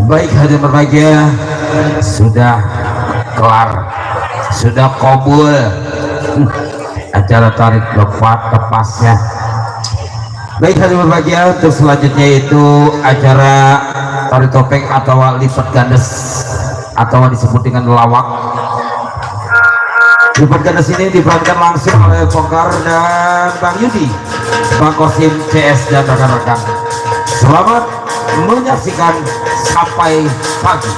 Baik hadirin berbahagia, sudah kelar, sudah kabul acara tarik lepasnya. Baik hadirin berbahagia, untuk selanjutnya itu acara tarik topeng atau lipat gandes atau disebut dengan lawak. Lipat gandes ini diperankan langsung oleh Pokar dan Bang Yudi, Bang Kosim CS dan rekan-rekan. Selamat menyaksikan sampai pagi.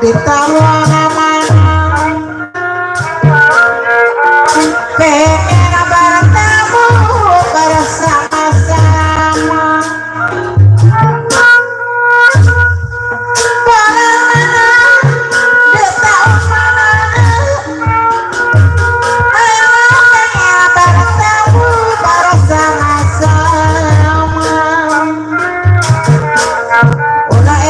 kita mana-mana pengen bertemu bersama-sama bagaimana dia tahu mana ayo pengen bertemu bersama-sama ulah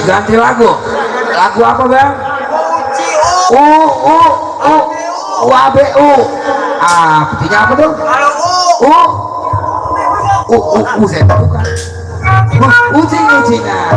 ganti lagu apa bang? UABU artinya apa tuh? Saya bukan ucing-ucingan.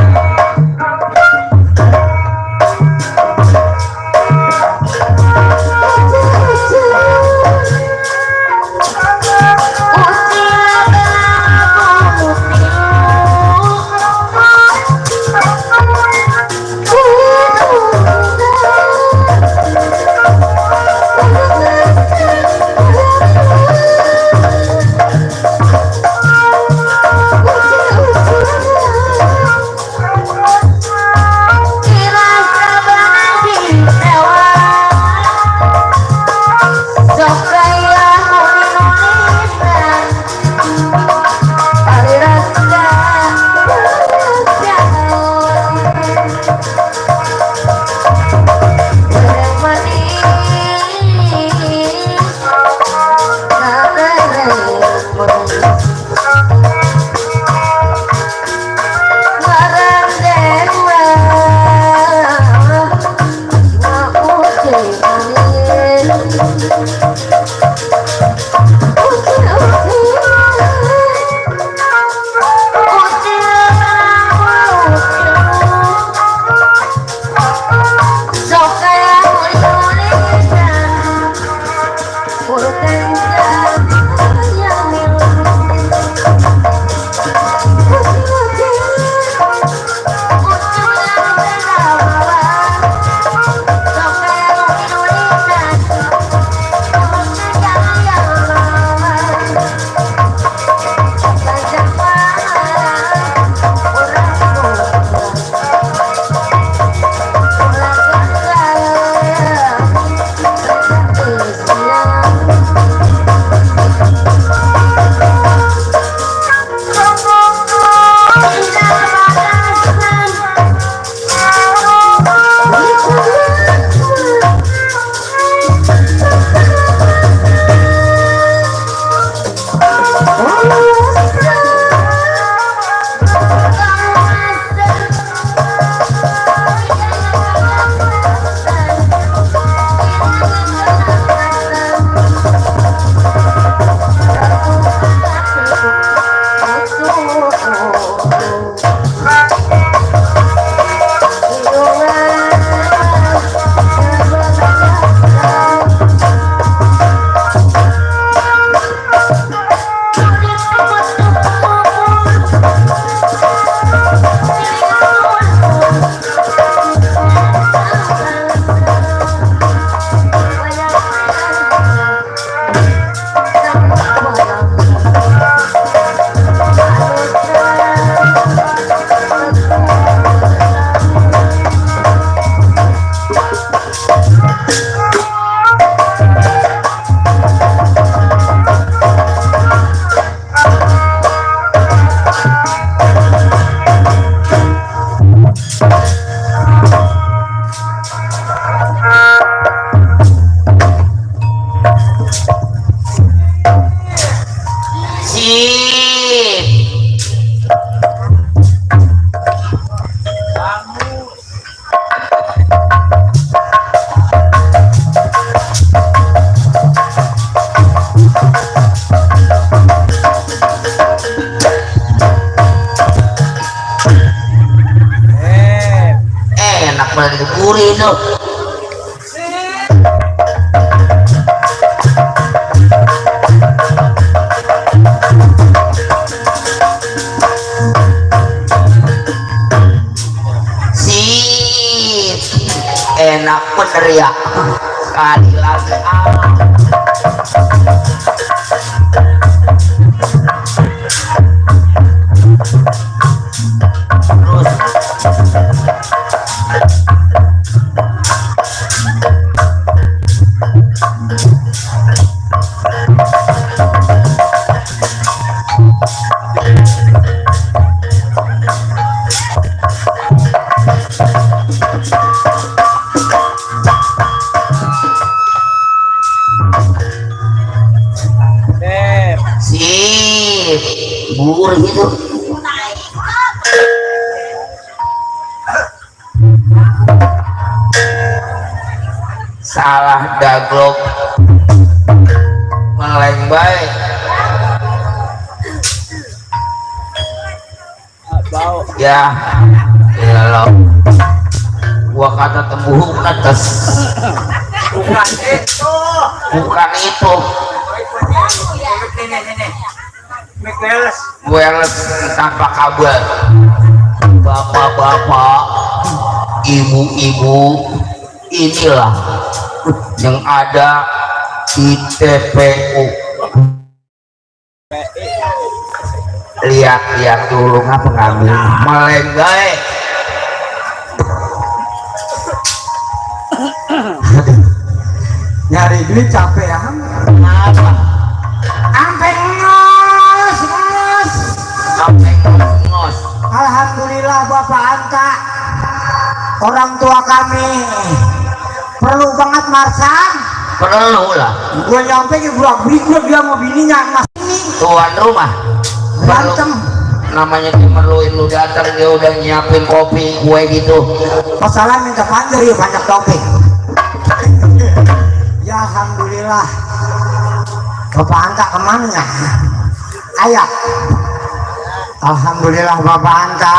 duri itu. Enak bener ya, sekali lagi bubur gitu. Salah daglok meleng baik. Ya, ya lo. Gua kata tembuhung netes. Bukan itu. Bukan itu. Wireless tanpa kabel. Bapak-bapak, ibu-ibu, inilah yang ada di TPU. Lihat-lihat dulu ngapa ngambil melenggai. Nyari duit capek ya. Kenapa? Sampai ngos. Sampai ngos. Alhamdulillah Bapak Anta, orang tua kami perlu banget Marsan. Perlu lah. Gue nyampe ke burak-burik dia mau bininya mas ini Tuan rumah berantem. namanya dimerluin lu datang dia udah nyiapin kopi kue gitu. Masalah minta panjer ya banyak topik. Ya alhamdulillah. Bapak Anta kemana ya? Ayah. Alhamdulillah Bapak Anta.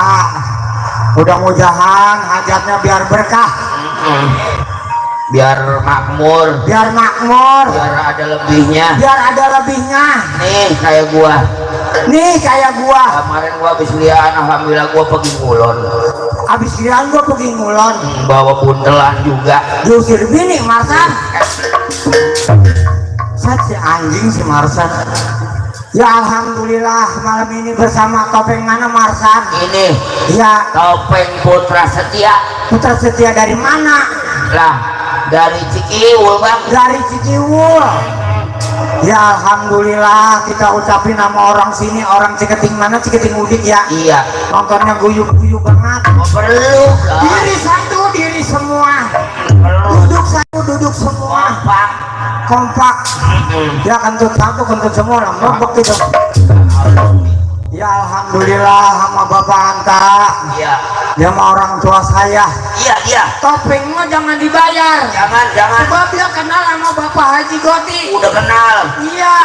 Mudah-mudahan hajatnya biar berkah. Biar makmur. Biar makmur. Biar ada lebihnya. Biar ada lebihnya. Nih kayak gua. Nih kayak gua. Kemarin gua habis lihat, alhamdulillah gua pergi ngulon. Abis lihat gua pergi ngulon. Bawa buntelan juga. Diusir bini Marsan. Si anjing si Marsan. Ya alhamdulillah malam ini bersama topeng mana Marsan? Ini Ya topeng Putra Setia. putra setia dari mana? Lah dari Cikiwul bang. Dari Cikiwul. Ya alhamdulillah kita ucapin nama orang sini, orang Ciketing mana, Ciketing Udik ya. Iya. Nontonnya guyup-guyup banget. Oh, perlu lah. Diri satu, diri semua. Perlu. Duduk satu, duduk semua. Kompak. Kompak. Ya kentut satu, kentut semua lah. Mabok itu. Ya alhamdulillah sama Bapak Anta. Iya. Dia sama orang tua saya. Iya iya. Topeng mah jangan dibayar. Jangan. Sebab dia kenal sama Bapak Haji Goti. Udah kenal. Iya.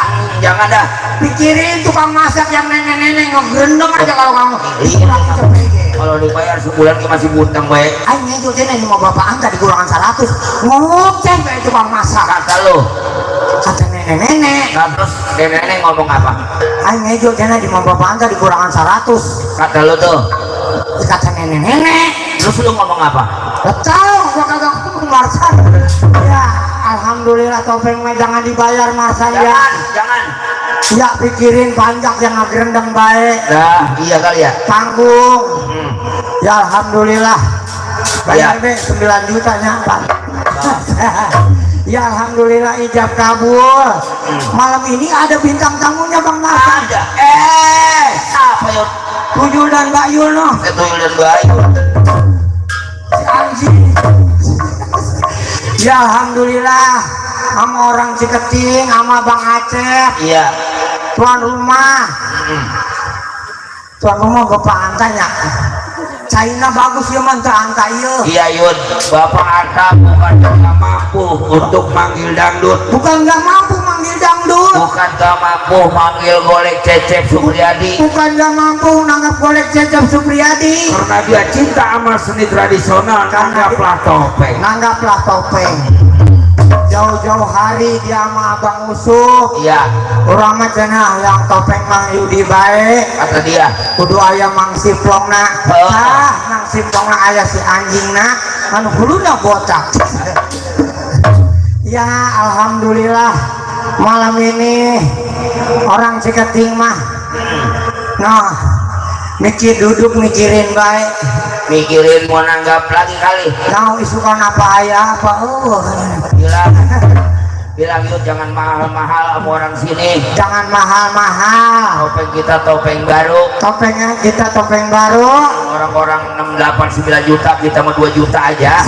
Jangan dah. Pikirin tukang masak yang nenek-nenek ngegerendeng aja kalau kamu. Iya. Kalau dibayar sebulan ke masih buntang baik. Ayo ngejo deh nih mau Bapak Anta dikurangan 100. Ngoceh kayak tukang masak. Kata lu. Kata nenek-nenek. Nah, terus nenek ngomong apa? Ayo ngejo deh nih mau Bapak Anta dikurangan 100. Kata lu tuh. Kata nenek-nenek. Terus lu ngomong apa? Betul, gua kagak ngomong Marsan. Ya, alhamdulillah topeng mah jangan dibayar Marsan ya. Jangan. Ya pikirin panjang yang ngegerendeng baik. Nah, iya kali ya. Tanggung. Ya alhamdulillah. Bayar Ya. be 9 juta nyampan. Ya alhamdulillah ijab kabul. Malam ini ada bintang tamunya Bang Marsan. Ada. Apa yuk? Tuyul dan Mbak Yul noh. Tuyul dan Bayu. Si anjing. Ya alhamdulillah sama orang Ciketing sama Bang Aceh Iya. tuan rumah Bapak Antanya China bagus ya mantap Anta Iya Yud. Bapak Anta bukan tidak mampu untuk manggil dangdut. bukan nggak mampu manggil dangdut, bukan gak mampu manggil golek Cecep Supriyadi, bukan gak mampu nanggap golek Cecep Supriyadi, karena dia cinta sama seni tradisional, nanggaplah topeng. nanggaplah topeng. Jauh-jauh hari dia sama Abang Usuk, iya orang mah cenah yang topeng Mang Yudi baik, kata dia. kudu aya Mang Siplongna, Mang Siplongna aya si anjingna, anu huluna botak. Ya alhamdulillah malam ini orang Ciketing mah, nah mikir duduk mikirin baik, Mikirin mau nanggap lagi kali. nah isukan apa aya apa, Bilang yuk jangan mahal-mahal sama orang sini. jangan mahal-mahal. Topeng kita topeng baru. Topengnya kita topeng baru. Orang-orang 6, 8, 9 juta, kita mau 2 juta aja.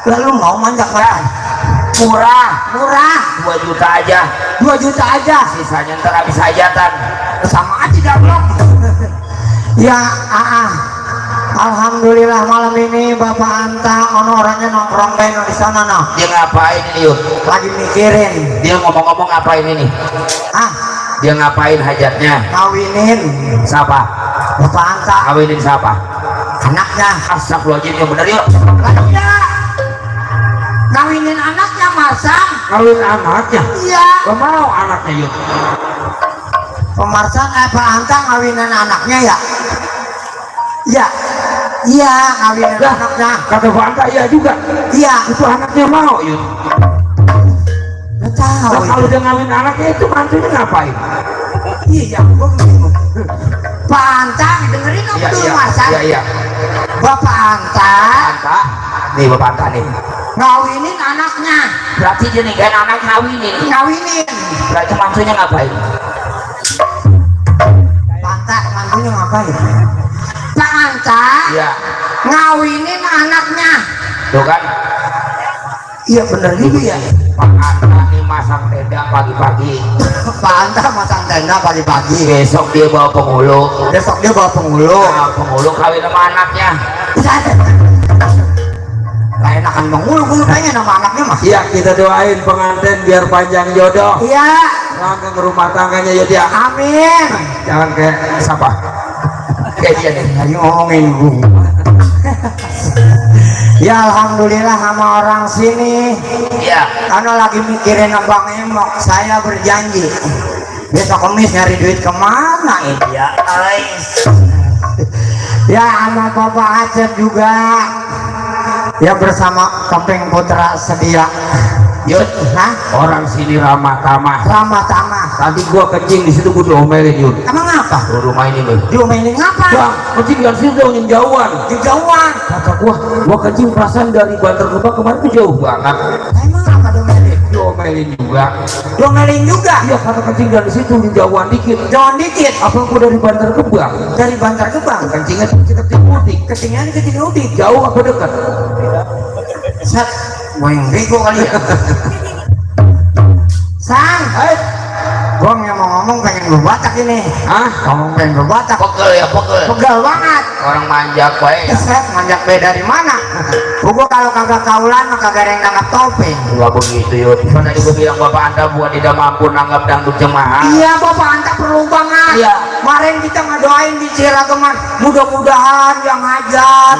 Lalu mau manjak kan? Murah 2 juta aja. 2 juta aja. Sisanya ntar habis hajatan. Sama aja gablok. Ya alhamdulillah malam ini Bapak Anta ono orangnya nongkrong bae di sana noh. Dia ngapain ini yuk? Lagi mikirin. Dia ngomong-ngomong ngapain ini? Dia ngapain hajatnya? Kawinin Siapa? Bapak Anta Kawinin siapa? anaknya. Astagfirullahaladzim, yang bener yuk. Iya. Kawinin anaknya masa? Kawin anaknya, Iya. gak mau anaknya yuk. Pemarsan Pak Anta ngawinan anaknya ya? Iya. Iya, ngawinan anaknya. Kata Pak Anta iya juga, Iya. itu anaknya mau yuk. Nggak tahu. Nah, kalau dia ngawin anaknya itu mantunya ngapain? Iya, gua bingung. Pak Anta, dengerin apa Iya, dulu iya, masa? iya. Bapak Anta Anta, nih Bapak Anta nih. ngawinin anaknya. Berarti dia nih kan anak ngawinin. Ngawinin. Berarti mantunya ngapain? Pak Anta, mantunya ngapain? Pak Anta Iya. ngawinin anaknya. Tuh kan? Iya bener juga ya. Pak Anta nih masang tenda pagi-pagi. Pak Anta masang tenda pagi-pagi. Besok dia bawa penghulu. Besok dia bawa penghulu. Nah, penghulu kawin sama anaknya. Lah enakan penghulu, gue pengen sama anaknya mah. Iya, kita doain pengantin biar panjang jodoh, Iya, langgeng rumah tangganya yuk ya. amin. Jangan kayak siapa? Kayak dia nih. Lagi ngomongin gue. Ya alhamdulillah sama orang sini. Iya. Karena lagi mikirin Abang Emok, saya berjanji besok Kamis nyari duit kemana ini ya? Ya sama Bapak Acep juga. Ya bersama Topeng Putra sedia. Yuk, Hah? orang sini ramah tamah. Ramah tamah. Tadi gua kencing di situ gua diomelin yuk. Emang apa? Tuh rumah ini nih. Diomelin ngapa? Bang, kencing dari situ dong yang jauhan. Di jauhan. Kata gua kencing perasaan dari Bantar Gebang kemarin tuh jauh banget. Emang apa diomelin? Diomelin juga. Diomelin juga. Iya, kata kencing dari situ yang jauhan dikit. Jauhan dikit. Apa gua dari Bantar Gebang? Dari Bantar Gebang. Kencingnya keting mudik. Ketinggian keting udik. Jauh apa dekat? Set. Boyong bego kali ya. Sang. Gua yang mau ngomong pengen berbatak ini. Hah? Ngomong pengen berbatak. Pegel ya, pegel. Pegal banget. Orang manjak baik ya. Set manjak beda dari mana? Gua kalau kagak kaulan mah kagak ada yang nangkap topeng. Enggak begitu yuk. Kan tadi gua bilang Bapak Anta buat tidak mampu nanggap dangdut jemaah. Iya Bapak Anta perlu banget. Iya. Kemarin kita ngedoain di Cirageman, mudah-mudahan yang hajat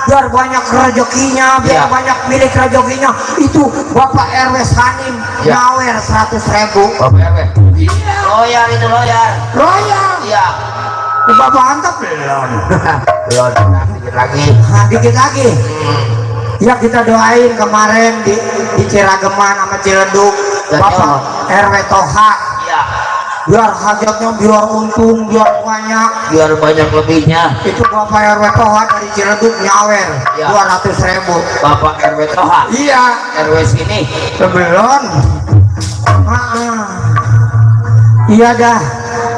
biar banyak rezekinya, biar Iya. banyak milik rezekinya. Itu Bapak RW Sanim Iya. nyawer 100.000. Bapak RW. Iya. Loyar itu loyar. Royal. Iya. Bapak Anta belum. Belum. Dikit lagi. Nah, dikit lagi. Ya kita doain kemarin di Cirageman sama Ciledug Ya, Bapak RW Toha Iya. biar hajatnya biar untung biar banyak. Biar banyak lebihnya. Itu Bapak RW Toha dari Ciledug nyawer Ya. 200.000. Bapak RW Toha. Iya RW sini. sebelum iya dah.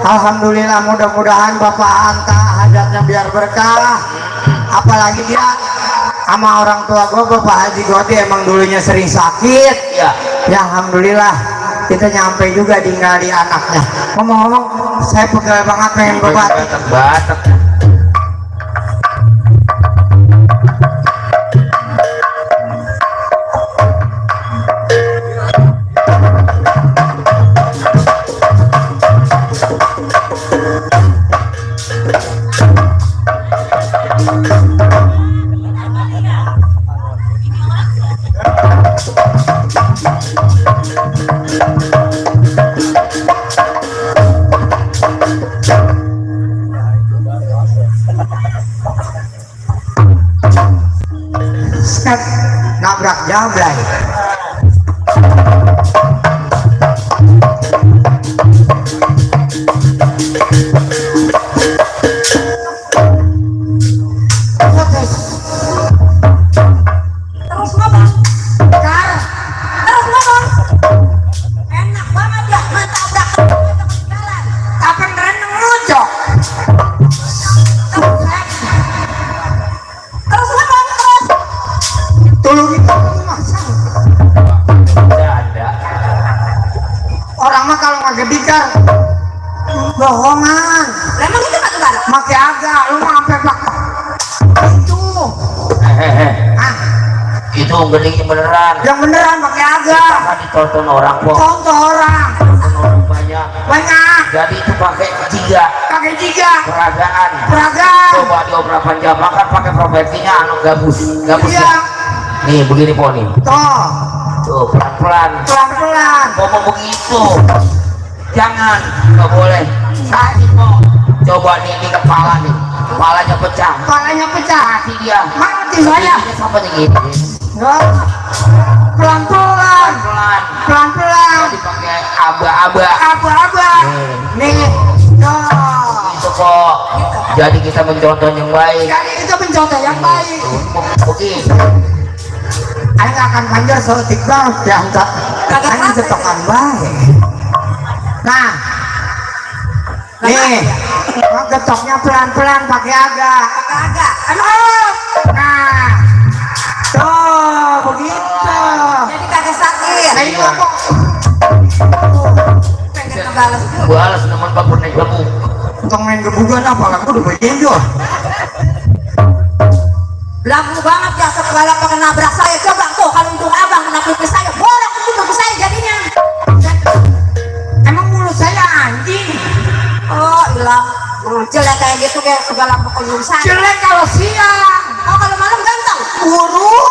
Alhamdulillah mudah-mudahan Bapak Anta hajatnya biar berkah. Apalagi dia sama orang tua gue Bapak Haji Goti emang dulunya sering sakit. Iya. Ya alhamdulillah kita nyampe juga tinggal di anaknya. Ngomong-ngomong saya pegel banget pengen berbatik. Batak. mah kalau nggak dikar bohongan. Emang itu batu bara? Make agak lu mah sampai pak itu. Ah, Itu gedenya beneran. yang beneran pakai agak. Kan ditonton orang kok. Contoh orang Tonton orang banyak. banyak Jadi itu pakai tiga pakai tiga peragaan. beragam. Coba diobrol panjang kan pakai profesinya anu gabus ya. Iya, Nih begini po nih. toh Tuh pelan-pelan. pelan-pelan. Ngomong begitu. Jangan, nggak boleh. Sakit po. Coba nih di kepala nih. Kepalanya pecah. Kepalanya pecah. Mati dia. Mati saya. Ini sampai gitu. Enggak. Pelan-pelan. Pelan. Pelan-pelan. Dipakai aba-aba. Apa-apa. Nih. Toh. Itu kok. Jadi kita mencontoh yang baik. Jadi itu mencontoh yang baik. Begitu. Aing akan panjang seetik banget diangkat. Kagak Aing apa-apa. cetokan baik. Nah. Nih. Getoknya pelan-pelan pakai agak. Kagak. Nah. Tuh, begitu. Jadi kagak sakit. Nah, ini kok Pengen ngebales. Gua alas teman pak naik lembu. untuk main gebugan apa lah, udah berjenjol. Belagu banget ya segala pakai nabrak saya. Coba tuh kalau untung abang kena pipis saya. Bolak itu pipis saya jadinya. Emang mulut saya anjing. Oh hilang. Jelek kayak gitu kayak segala pokoknya saya. Jelek kalau siang. Oh kalau malam ganteng. Buruk.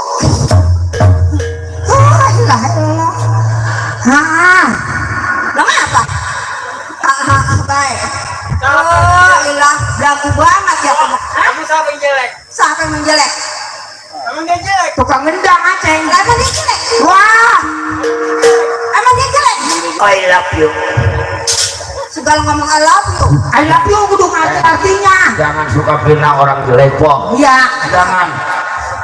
Ah, ilah ilah. Ah, Lah apa? Baik. Oh hilang. Belagu banget ya kamu. Kamu siapa yang jelek? Siapa yang menjelek? Emang dia jelek? tukang ngendang aceng. Lah emang dia jelek? Wah, Emang dia jelek? I love you. Segala ngomong I love you. I love you kudu ngerti artinya. Jangan suka fitnah orang jelek po. Iya. Jangan.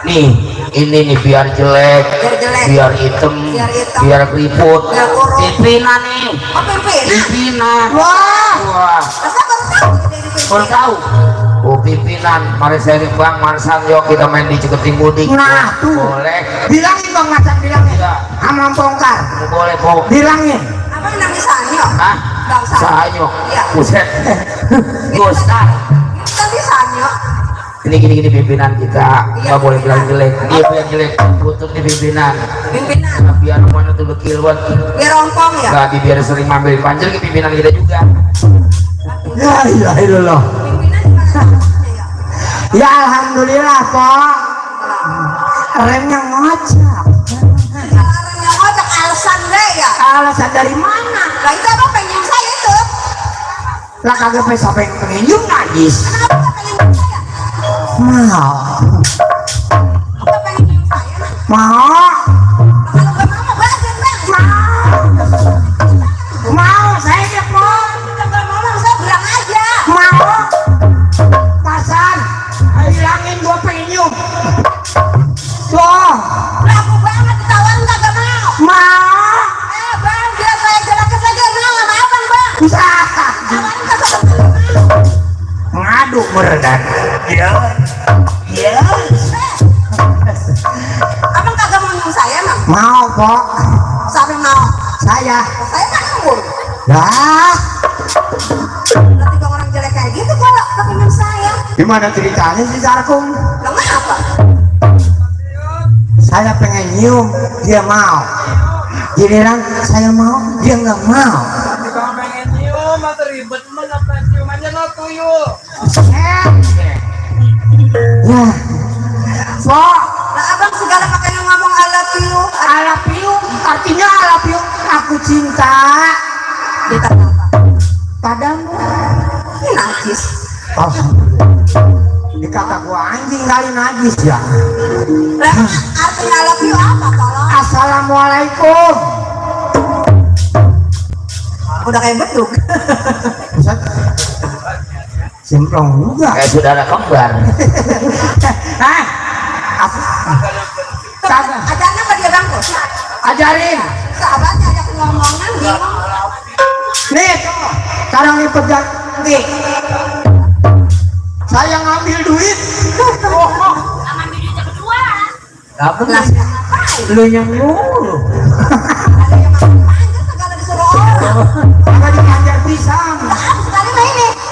Nih, ini nih biar jelek, Biar jelek. biar hitam, Biar hitam. biar keriput, Biar kurus. pimpinan nih, Oh pimpinan? pimpinan. Wah, Wah, Masa baru tahu dari baru pimpinan? tahu. Oh pimpinan, mari saya bang Marsan yuk kita main di Ciketing Mudik. Nah, tuh. Boleh, bilangin Bang Macan, bilangin. Iya. Sama Bongkar, boleh po. bilangin. Apa yang namanya Sanyo? Hah? Bang Sanyo. Sanyo. Iya. Buset. Gostar. Itu tadi Sanyo. Ini gini pimpinan kita Iya, nggak boleh bilang pimpinan. jelek. Dia yang jelek butuh di pimpinan. Pimpinan. Nah, biar mana tuh lekil buat Biar ompong ya? nggak biar sering ngambil panjang ke pimpinan kita juga. Ya ilah ilah. Pimpinan gimana namanya ya? Ya alhamdulillah Pak. Remnya ngocak. Kalau orang yang ngojek alasan deh ya. Alasan dari mana? Lah itu apa pengen saya itu? Lah kagak bisa pengen nyum najis. Kenapa nggak pengen nyium saya? Mau. Apa pengen nyium saya? Mau. Lah kalau nggak mau badan bang. Mau saya dia mau. Kalau nggak mau saya bilang aja. Mau. Pasan. Hilangin gua pengen nyum. Tuh. Laku banget ditawar nggak mau. Mau. Bang biar saya jelasin saja mau sama abang bang. Usaha. Tawarin kagak mau. Ngadu meredan. Iya. Iya. Abang kagak mau nyium saya emang? Mau Pak. Siapa yang mau? Saya. Saya kan ngembur. Dah. Berarti bang orang jelek kayak gitu kalau kepingin saya. Gimana ceritanya sih Sarkum? Lah ngapa? Saya pengen nyium, dia mau. Giliran saya mau, dia nggak mau. Kalau pengen nyium, atau ribet mah ngapain cium aja no tuyul. Ya, Pak, Lah abang segala pakai ngomong I love you. I love you, artinya I love you. Aku cinta Kita apa? padamu. Ini najis. Alhamdulillah. Dikata gua anjing kali najis ya. Lah artinya I love you apa tolong? Assalamualaikum. Udah kayak beduk. Buset. Simplong juga. Kayak saudara kembar. Hah? Apa? Kagak. Ajarnya apa dia bang tuh? Ajarin. Sahabatnya ajak ngomongan bingung. Nih, sekarang nih ganti. Saya ngambil duit. Apa Lah ngapain? Lu yang nyuruh. Ada yang makan segala disuruh orang.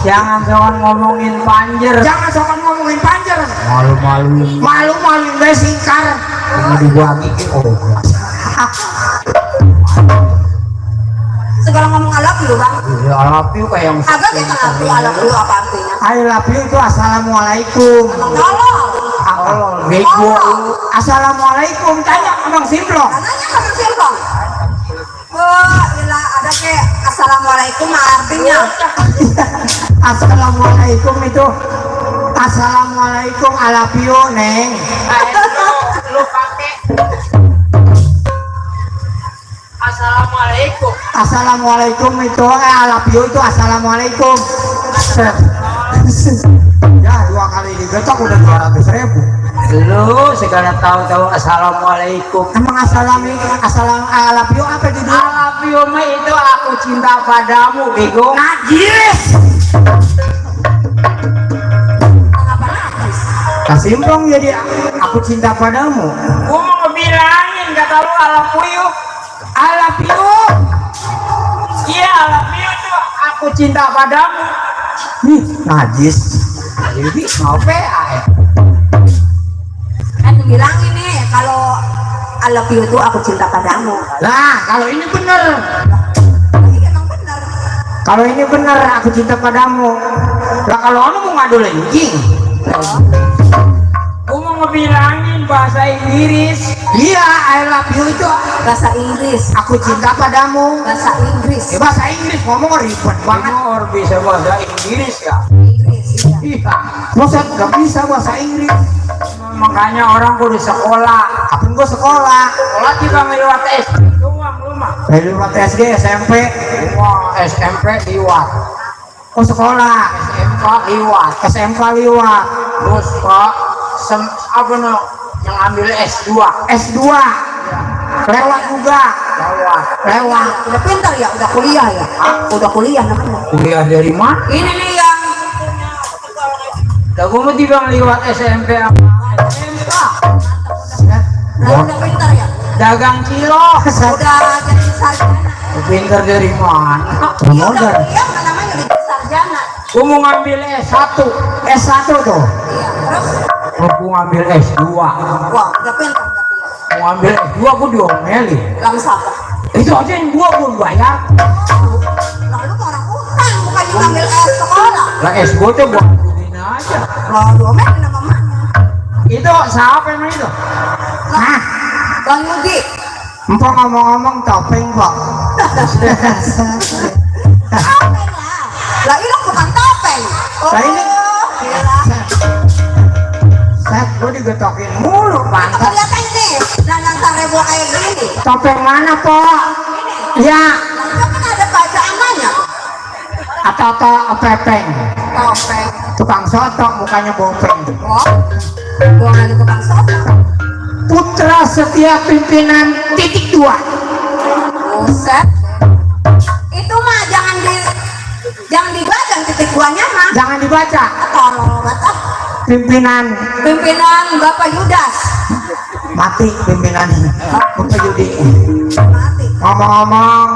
Jangan ngomongin banjir. Jangan sok ngomongin panjer. Malu-maluin. Malu-maluin gue singkar. Cuma dibagi ke Segala ngomong I love you bang. Ya alapi kayak yang Agak kita I love you apa artinya? I love you itu assalamualaikum. Emang tolong. Allah bego. Assalamualaikum. Tanya Abang Simplong. Katanya kamu siapa? Oh, gila ada kayak assalamualaikum artinya. Assalamualaikum itu assalamualaikum I love you neng. Lu pakai assalamualaikum. Assalamualaikum itu I love you itu assalamualaikum. Ya 2 kali digetok udah 200.000. Lu segala tahu assalamualaikum. Emang assalam I love you apa judul? Alapium itu aku cinta padamu, bego. Najis. Kenapa najis? Kasimplong jadi aku cinta padamu. Gua mau ngebilangin kata lu alapium. I love you. Iya, alapium itu aku cinta padamu. Nih, najis. Jadi mau PA ya. Kan bilangin nih kalau I love you itu aku cinta padamu. Lah, kalau ini bener. Iya emang benar. Kalau ini bener aku cinta padamu. Lah kalau kamu mau ngadu lenjing. Gua mau ngebilangin bahasa Inggris. Iya, I love you itu Bahasa Inggris. aku cinta padamu. Bahasa Inggris. Bahasa Inggris ngomong ribet banget. Banget bisa bahasa Inggris ya. Inggris. Iya. Iya. Masa gak bisa bahasa Inggris? Makanya orang kudu sekolah. Apun gua sekolah. Sekolah juga ngelewat SD doang lu mah. Dari lewat SD, SMP. Wah, SMP liwat. Oh sekolah. SMK liwat. SMK liwat. Terus kok apa no yang ambil S2 S2 lewat juga. Lewat. Udah pintar ya, udah kuliah ya. Udah kuliah namanya. kuliah dari mana? Ini nih yang Dah gua mau tiba liwat SMP apa? SMK. Nah, udah pintar ya. Dagang cilok. Udah jadi sarjana. Pintar dari mana? Iya udah kuliah kan namanya udah jadi sarjana. Gua mau ngambil S1. S1 tuh. Iya, terus Gua ngambil S2. wah, udah pintar berarti ya. Mau ngambil S2 gua diomelin. Langsung apa? Itu aja yang gua bayar. Lalu orang utang bukannya ngambil S sekolah. Lah S2 tuh buat bina aja. Lalu omelin sama mamanya. Itu siapa emang itu? Hah? Bang Yudi. Empok ngomong-ngomong topeng kok. Topeng lah. Lah ini bukan topeng. Oh, Lah ini- gila. Set, gua digetokin mulu Itu pantat. kelihatan nih, nanyang tarebo kayak gini. Topeng mana po? Ini. Ya, Itu kan ada bacaannya. atau pepeng. Topeng. Tukang soto mukanya bopeng. Oh, gua nggak tukang soto. Putra setiap pimpinan titik 2. Buset. Itu mah jangan dibaca titik duanya mah. Jangan dibaca. Tolong baca. Pimpinan Pimpinan Bapak Yudas mati pimpinan Bapak Yudi. mati. Ngomong-ngomong,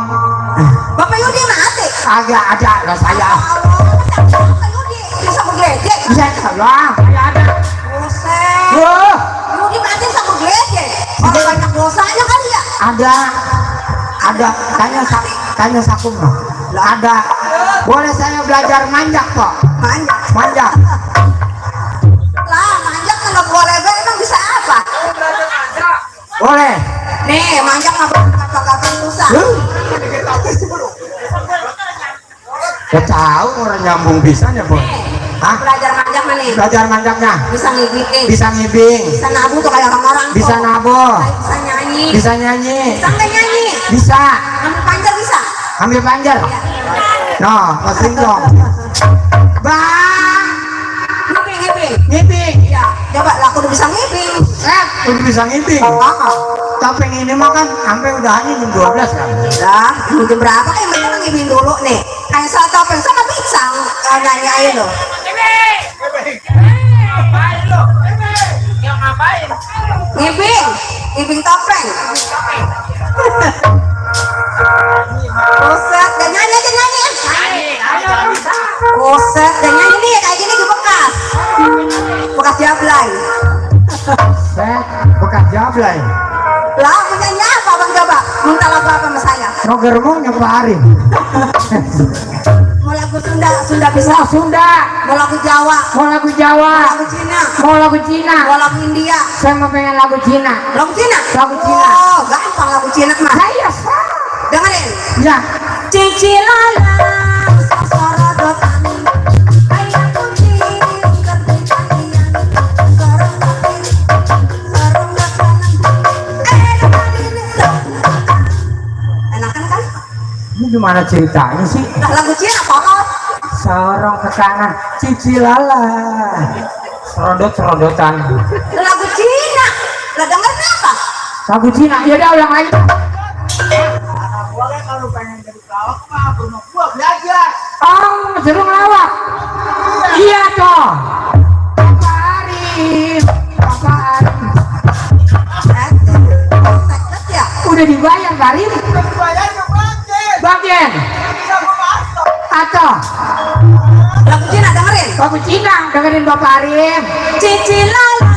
Bapak Yudi mati. agak ada lah saya. Bapak Yudi bisa bergeledek. Bisa tolong, saya ada. Buset. Wah, Yudi mati bisa bergeledek. Orang banyak dosanya kali ya. ada. Tanya Sakum loh. Ada. Boleh saya belajar manjak kok? Manjak. Manjak. Lah, manjak kan nggak boleh be, emang bisa apa? Boleh. Nih, manjak nggak boleh kata-kata susah. Gak tahu orang nyambung bisanya boy. Hah? Belajar manjak mah nih. Belajar manjaknya. Bisa ngibikin. Bisa ngibing. Bisa nabu tuh kayak orang-orang. tuh. Bisa nabo. Bisa nyanyi. Bisa nyanyi. Bisa nggak nyanyi? Bisa. Ngambil panjang bisa. Ambil panjer. Ya. No, masing dong. Bang, Ngibing. ngibing. Iya. Coba lah, aku udah bisa ngibing. Udah bisa ngibing. Topeng ini mah kan sampai udah hanya jam 12 kan. Lah, mungkin berapa kayak mereka ngibing dulu nih. Kayak salah topeng sama bisa nyanyi aja loh. Ngapain lo? Yang ngapain? Ngibing topeng. Buset, dan nyanyi aja nyanyi. Ayo bisa. Buset, dan nyanyi nih kayak gini di bekas jablay. Set, bekas jablay. Lah, mau nyanyi apa bang coba? Minta lagu apa sama saya? Roger mau nyeparin. Mau lagu Sunda bisa? Mau Sunda, Mau lagu Jawa? mau lagu Mau Jawa, lagu Cina? mau lagu Cina. Mau lagu India? Saya mau pengen lagu Cina. Lagu Cina? Lagu Cina. Oh, gampang lagu Cina mah. Saya Dengerin. ya. Cicilala, sorodot angin, ayam kucing, kertik kalian, sorong kiri, sorong kanan, enakan kan? Ini gimana ceritanya sih? Nah, lagu Cina pohon. Sorong ke kanan, cicilala. Serodot-serodotan. Lagu Cina. Lah dengerin apa? Lagu Cina. Ya udah ulang lagi. Boleh kalau pengen jadi pelawak mah rumah gua belajar. Oh, seru ngelawak. Iya toh. Bapak Arif. Bapak Arif. Kontak ya. Udah dibayar Pak Arif. Bayarnya bagian. Bagian. Bisa gua masuk. Atau Lagu Cina dengerin. lagu Cina dengerin Bapak Arif. Cicilala,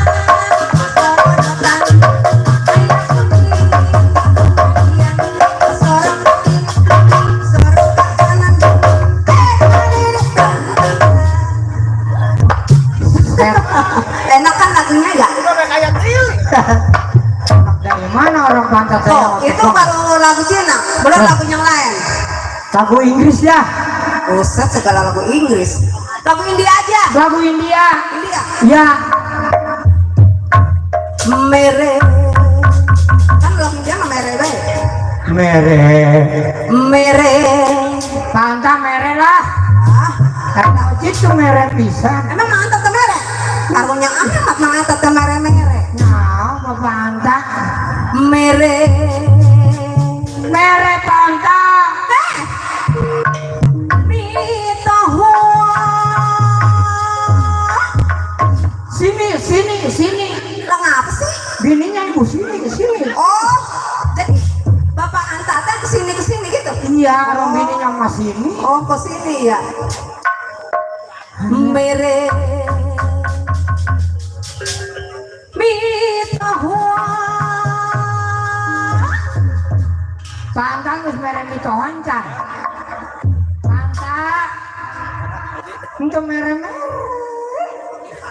sorodotan, ayam kucing, sorong kiri, sorong kanan, enak kan lagunya ya? Udah kayak tilik. Dari mana orang pantat saya? Oh, itu baru lagu Cina, belum lagu yang lain. Lagu Inggris ya. Buset, segala lagu Inggris. Lagu India aja. Lagu India. India. Ya. Mere. Kan lagu India mah mere be. Mere. Mere. Pantat mere lah. Ah, Karena itu mere pisan. emang mantap ke mere? Karunya amat mantap ke mere-mere. Nah, Bapak pantat. Mere. Mere pantat. Sini. Lah ngapa sih? Bininya ibu sini. Oh, jadi Bapak Antata kesini gitu? Iya, orang bininya mas sini. Oh, ke sini ya. Mere. Mitahua. Pantat wis mere mitohan can. Pantat. Untuk mere.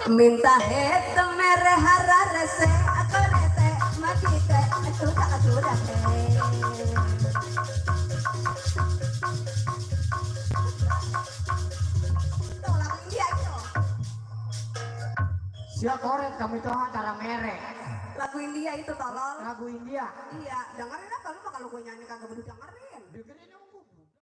Minta het mere hararese akorete makite sudah Tuh lagu India itu. Siap korek kami tuh antara mere. Lagu India itu tolong. Lagu India. Iya, dengerin apa lu kalau gue nyanyi kagak bener dengerin.